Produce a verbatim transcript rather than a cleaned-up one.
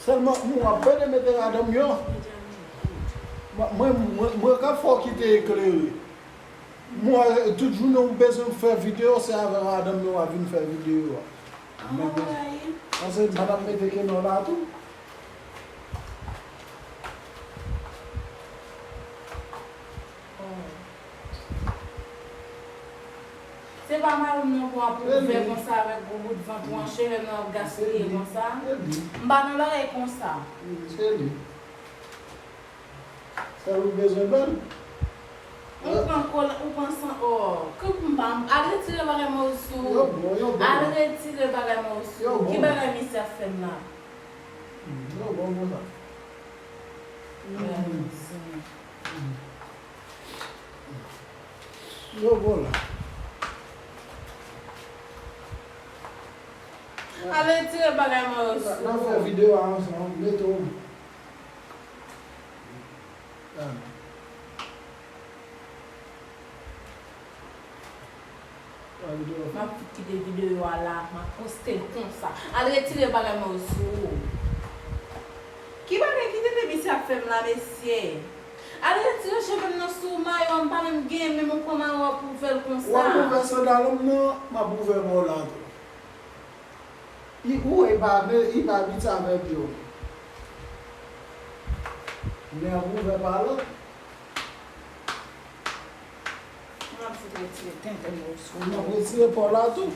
Sèlman, mwen ap pede mete madanm yo. Mwen, mwen, mwen, mwen ka fè w kite eklere. Mwen, tout jounen ou bezwen fè videyo, se avè madanm yo w ap vin fè videyo a. Anlè, paske madanm mete kenò la tou. Se pa mari m non pou w ap ouvè konsa avèk gwo bout vant ou an cheve m nan w ap gaspiye konsa. M pa nan lòrèy konsa. Se li. Sèl ou bezwen ban l. Ou pran kol, ou pran san, oh, koup m pa m. Al retire bagay mwen sou ou. Yo bon, yo bon. Al retire bagay mwen sou ou. Yo bon. Ki bagay misye ap fè m la? Yo bon konsa. Yo bon la. Ale tire bagay mwen yo sou. N ap fè videyo a ansanm, mete w. M ap fout kite videyo a la, m ap poste l konsa. Al retire bagay mwen yo sou ou. Ki bagay ki tete misye ap fè m la, mesye? Al retire cheve m nan sou ou, mayo a m pa menm genyen, menm ou pran mayo a pou ouvè l konsa. W ap ouvè sandal ou m nan, m ap ouvè ba w la tou. I, ou wè, i pa, i pa abitye avèk yo. Men ap ouvè pa lòt. M ap fout retire tenten mwen sou ou. M ap retire pa w la tou.